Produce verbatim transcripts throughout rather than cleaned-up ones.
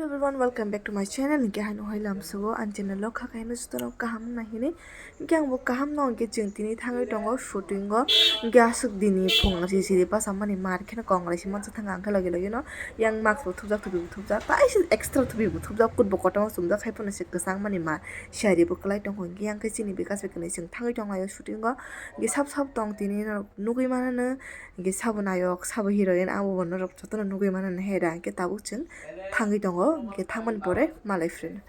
Everyone, welcome back to my channel. Hingke haino hai lamsogo ang channel o kha kaino jotono kaham wngna hini. Hingke ang bo kaham no hingke chwng tini thangwi tongo shooting o. Hingke aswk dini phung siri siri bwsa mani mar kheno kong rai si mansa thang ang khe logi logi no yang mask bo thupjak thupi bo thupjak tai se extra thupi bo thupjak kut bo kotorma chumjak hai phano se kwchang mani mar siyari bo kwlai tongo hingke yang khe chini bikas bai kwnwi chwng thangwi tong laio shooting o. Hingke sab sab tong tini no nugwi mano no. Hingke sabo nayok, sabo heroine, abo bo norok jotono nugwi mano no he da. Hingke tabuk chwng thangwi tongo, hingke thangmani pore malai phirino.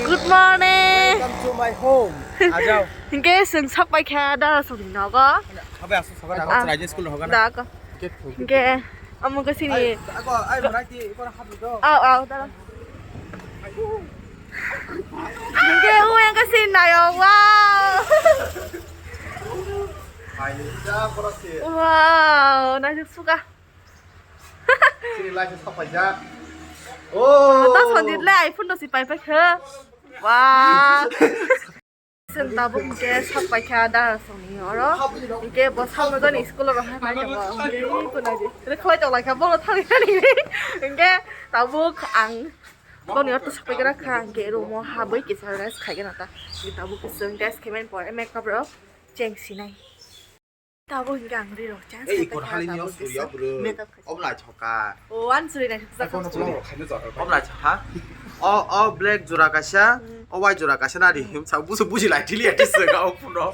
Good morning. Welcome to my home. Ajao. Hingke chwng sak pai kha dara songni nogo. Abe asu sabar Ah. Raja school hoga na. Da ko. Hingke amo ke sini. Ako ai marai ti ko hap do. Au au da. Hingke o yang ke sini nayo. Wow. Hai ni ja ko si. Wow, naisuk suka. Sini lai se sapai ja. Oh. Ta Sanjit le iPhone do si pai pai kha. Wow. Sen tabuk hingke sak paikha dara songni oro. Hingke bo sakno jani school oro hai paikha bo. Hingke ri kunai di. Ri khlai tong laikha bo thangwi thangwi. Hingke tabuk ang boni orto sak paikha kha hingke room o habwi kisa rest khaigena ta. Hingke tabuk kisa rest khaimani pore makeup rok change sinai. Tabuk hingke ang ri rok chang Ei, sai ikor paikha halini tabuk o suri kisa o bwrwi. Makeup khaisa. Obo naithoka. O, ani suri naithok jak. Obo naithoka. O, o black jora kaisa, Hmm. O white jora kaisa na ri him sa busu buji lai thili ati se ga o puno.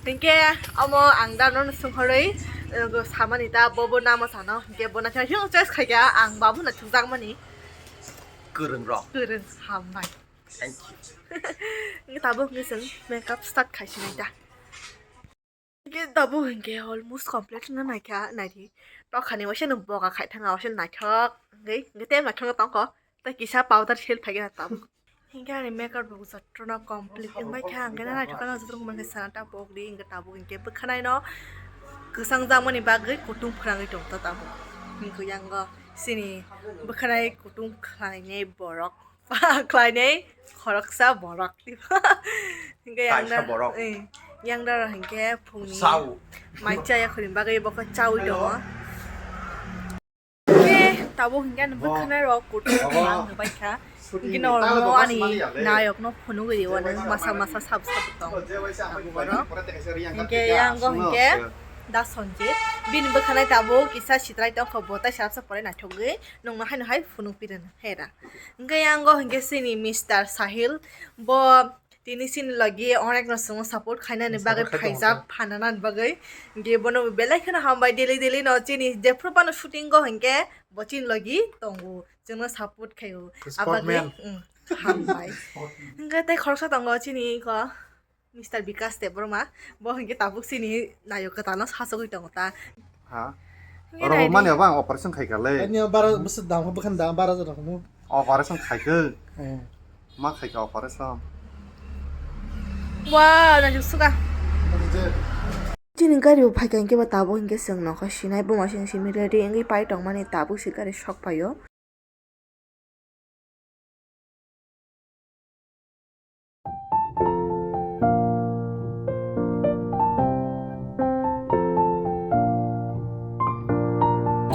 Hingke amo ang da no sungkhoroi, eh, samani ta bobo namo sano. Hingke bo na cha hiyo choice khaikha ang babu na thujak mani. Kwrwng rok. Kwrwng hambai. Thank you. Hingke tabuk hingke chwng makeup start khaisinai ta. Hingke tabuk hingke almost complete wngna naikha, naidi. Tokhani waisa no boga khai thanga waisa naithok wngwi, hingke tei naithok tongkho, tei kisa powder sel phaikhe tabuk. Hingke ani makeup rok jotono complete wngbaikha, hingke naithok no jotono mankhe sana ta bokdi, hingke tabuk hingke bwkhwnai no kwchang jakmani bagwi kutung phrangwi tongkha tabuk. Hingke yango chini bwkhwnai kutung khlainai borok. Khlainai khoroksa borok. Hingke yang Kaisa da, borok. Eh, yang da hingke phungni Sao. Mai chaya khurni bagwi bokhe chaui tongo. Hingke tabuk hingke ani bwkhwnai rok kutung Abo. Ang nubaikha. Shooting Hingke ni no talo no bokhe ani mani ya le. Nayok no phunugwi rio ano masa masa sab sab tong. Abo borok. Hingke yang go hingke da Sanjit. Bini bwkhwnai tabuk kisa sitrai tongkho bo tai sab sab pore naithogwi. Nwng no haino hai phunuk pirano hera. Hingke yango hingke chini Mister Sahil, bo tini chini logi onek no chwngno support khainani Support bagwi khai phaijak tongo. Phananani bagwi. Hingke bono belai kheno hambai daily daily no chini jephru phano shooting go hingke bo chini logi tongo. Chwngno support khaio. Abagwi, Sportman. Mm, hambai. Hingke tei khoroksa tongo chini ko. Mister Bikas Debbarma, bo hingke tabuk chini nayok kwtalno sachogwi tongo ta. Ha? Hingke Oro nai di. Mani abo ang operation khaikha le. Ani bara bwswk dam khe bwkhani dam bara jora kunu. Operation khaikha. Eh. Ma khaikha operation. Wow, nayok suka. Chini gari bo phaikha hingke bo tabuk hingke chwng nokha sinai buma sing simi ready wngwi pai tongmani tabuk se gari sok paio.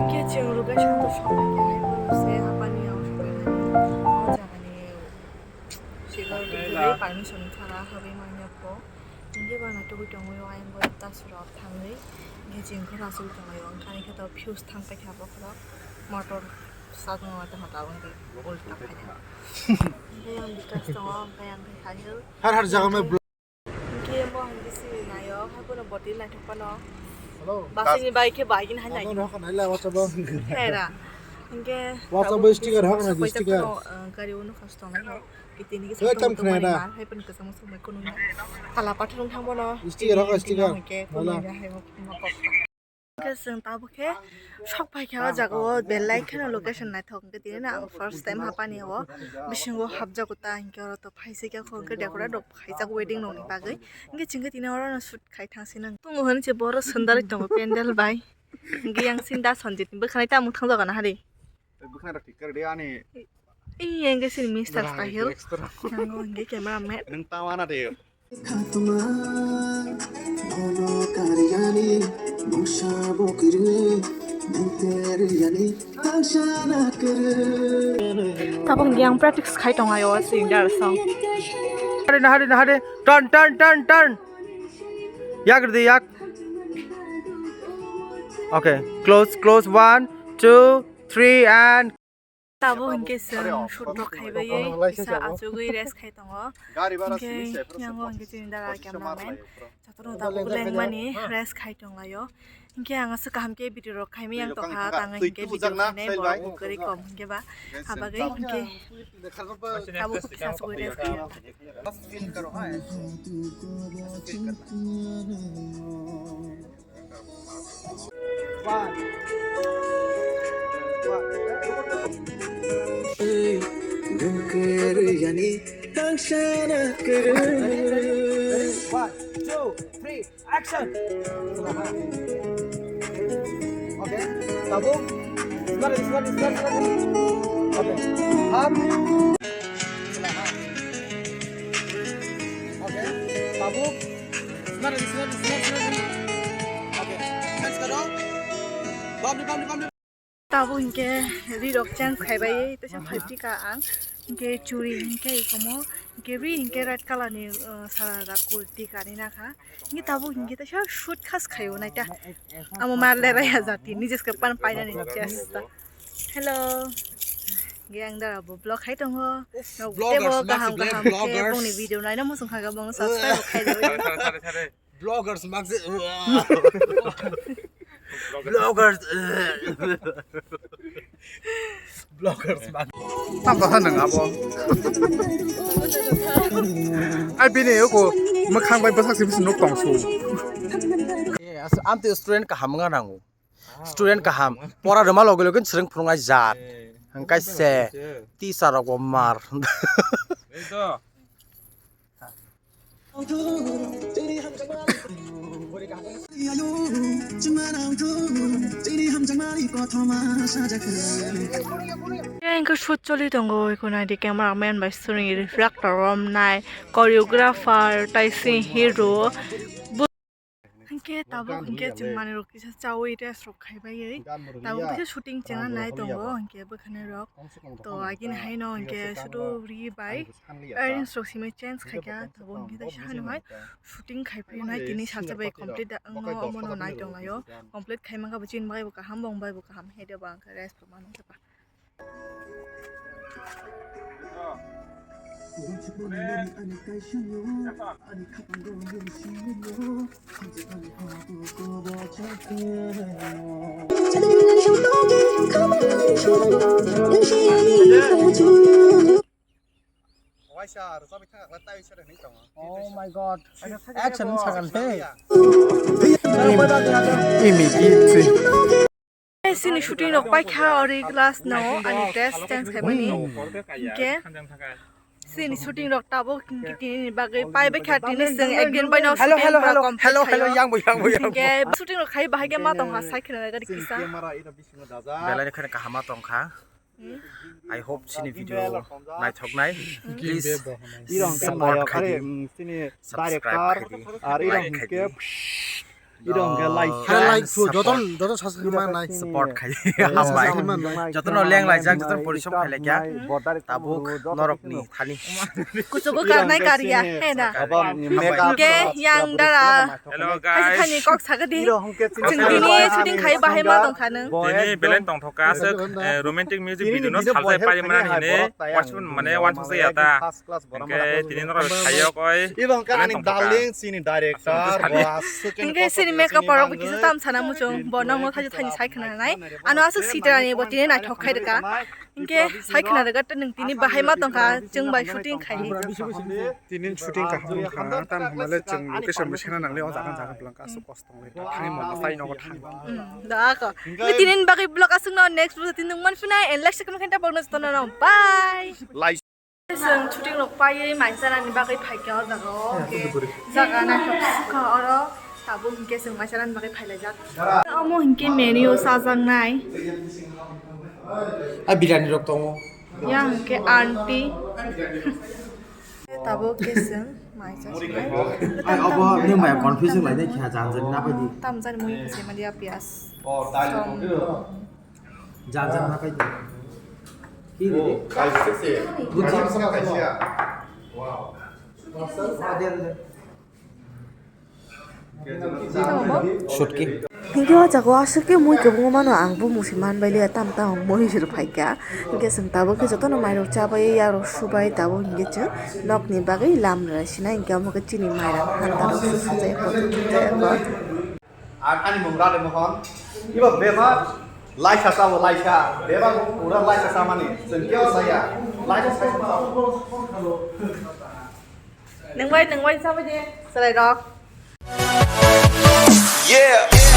Khe chwng location to sokphaikha hai borok se apani auto bai mani o jagani security kwrwi permission khara habwi manya kho. Hingke ba naitugwi tongwi o ayang bo ta sura thangwi hingke chwng khe asugwi tonglaio, wngkha ani khe to fuse thang paikha bokhorok motor sajwk ma tongma tabuk hingke ulta phaikha. Hingke yang bikas tongo, hingke yang khe sahil. Har har jaga mai blo- Hingke mo hingke sini naio, hai bono boti naithok phano. Hello. Basini bai khe bai gini hai nai. Ano rok nai la WhatsApp o. Hera. Hingke WhatsApp o tabuk sticker hok na, sticker. Gari uno khas tongnai ho. Kitini ki Hei, tam khna da. Hai pun kesama samai kono. Kala pathung thang bono. Sticker hok, sticker. Ke kono Wala. Ya hai mo mo kok. Ke seng tabu ke sok pai kya jaga o belai kheno location naithok ke tini na ang first time hapani o bisingo hapjago ta hingke oro to phaise kya khon ke dekora dok phaijak wedding nokni bagwi hingke chingke tini oro no shoot khai thang sinang tongo hwn se boro sundari tongo pendel bai hingke yang sinda sanjit bwkhwnai ta mung thang jago na hari. Bwkhwnai rok thik kar de ani. Ih, yang ke sini Mister Sahil. Yang ke camera man. Nang tawana de. Tabuk yang practice khai tong ayo sing dar song. Hari na hari na hari, turn, turn, turn, turn. Yak ridi yak. Okay, close, close, one, two, three, and Tabuk hinkhe chwng shoot rok khai bai kisa achugwi rest khai tongo. Hinkhe yango hinkhe chini dara cameraman. Jotono tabuk lengmani rest khai tonglaio. Hinkhe ang aswk kaham khe video rok khaimani ang tongkha, tang hinkhe video khainai borok bo kwrwi kom hinkhe ba. Habagwi hinkhe tabuk kisa achugwi rest khai tongkha. One, two, three, action. Okay. Tabuk. Smart, smart, smart, smart. Okay. Half. Okay. Tabuk. Smart, smart, smart, smart. Okay. Hands karo. Bamni, bamni, bamni. Tabuk hinkhe ri rok change khai bai, teisa five T ka ang. Hinkhe churi hinkhe ikomo, hinkhe ri hinkhe red color ni, uh, sara kurti kani nakha. Hinkhe tabuk hinkhe teisa shoot khas khaio naita. Amo mar le raya jati, ni jeske pan paina ni chesta. Hello. Ge ang dara bo vlog khai tongo. Nok tebo kaham kaham khe bongni video naina muchung kha bong subscribe khai do. Vloggers makse. Vloggers. Vloggers mak. Tam kha nang abo. Ai bini ko makhang bai bwsak simi nuk tong su. Amte student kaham nga nangu. Student kaham. Pora rwma loge loge swrwng phunuknai jat. Hwnkhe se teacher rok bo mar. Engkhe shoot choli tongo, eko naidi camera man bai swrwngwi reflector romnai, choreographer, tei se hero. Hinkhe tabuk hinkhe chwng manwi rok kisa chawi rest rok khai baiwi tabuk kisa shooting chengna nai tongo hinkhe bwkhani rok to agini haino hinkhe sudu ri bai arrange rok simi change khaikha tabuk hinkhe teisa haino hai shooting khai phirnai tini salsa bai complete da wngno omono nai tonglaio complete khai mankha bo chini bagwi bo kaham bong bai bo kaham hede bo ang khe rest rok manwi khe ba. Oh my God. Action sakal he. Imi ki twi. Sini shooting rok paikha ori glass no ani dress change khaimani. Hinkhe sini shooting rok tabuk hinkhe tini bagwi pai baikha tini chwng ekdin bai no hello, shooting hello, pura hello, complete hello, hello, khaio. Yang bo, yang bo, yang bo. Hinkhe shooting rok khai bahai khe ma tongkha sai khwna gari kisa. Belai khwna kaham ma tongkha. Hmm? I hope sini video naithoknai. Hmm. Please support khai di. Subscribe khai di. Like khai di. Iro hwnkhe like. Hare like su, joto, joto subscribe ma nai. Support khai. Hambai. Subscribe ma nai. Jotono leng laijak, jotono porisom khai laikya. Tabuk norokni thani. Kuchugo karnai karya, he na. Hwnkhe yang dara. Hello guys. Thani kok sagadi. Chwng tini shooting khai bahai ma tongkha nung. Tini belai tongthok kha aswk, eh, romantic music video no saljai pari mana hine. Watch mane wansuk ya ta. Hwnkhe tini norok khaiyok oi. Ibo hwnkhe ani darling, chini director, bo aswk khe. Hwnkhe chini makeup rok bo kisa tam sana muchung, bo nokno thaisa thani sai khna nai. Ano aswk sitra ni bo tini naithok khai rwkha. Hwnkhe sai khna rwkha tei nwng tini bahai ma tongkha, chwng bai shooting khai. Tini shooting kaham wngkha, tam hamale chwng location bo sena nangle o jaga jaga bwlangkha aswk kosto wngwi thani mano tai nogo thani. Hmm, da ako. Tini bagwi vlog aswk no next vlog tini nwng manphinai and like share comment khe ta bagno jotono no. Bye. Chwng shooting rok paiwi mai chanani bagwi phaikha o jaga o, hwnkhe jaga naithok sukha oro, tabuk hwnkhe chwng mai chanani bagwi phailaijak. Omo hwnkhe menu o chajaknai. A biryani rok tongo. Yang hwnkhe aunty. Tabuk khe chwng Ai, obo nung maya confuse wng lainai kha, jan jan na pai di. Tam jani mui se mali ya pias. Jan jan na pai di. Ki di? Buji. Sutki. Hinkhe o jaga o aswk khe mui kwbangma mano, ang bo musi man bai liya, tam tam mui rw phaikha. Hinkhe chwng tabuk khe jotono mairok chabai, yarok subai, tabuk hinkhe chwng nokni bagwi lam rwlai sinai, hinkhe omo khe chini mairok hanta rok se sujai, kothok khe jaya kho. Ang ani mung Rade Mohon. Ibo bebak laisa chao, laisa. Bebak pura laisa chamani. Chwng kebo saya. Laisa saya. Nungbai, nungbai sabai de, chwrai rok. Yeah.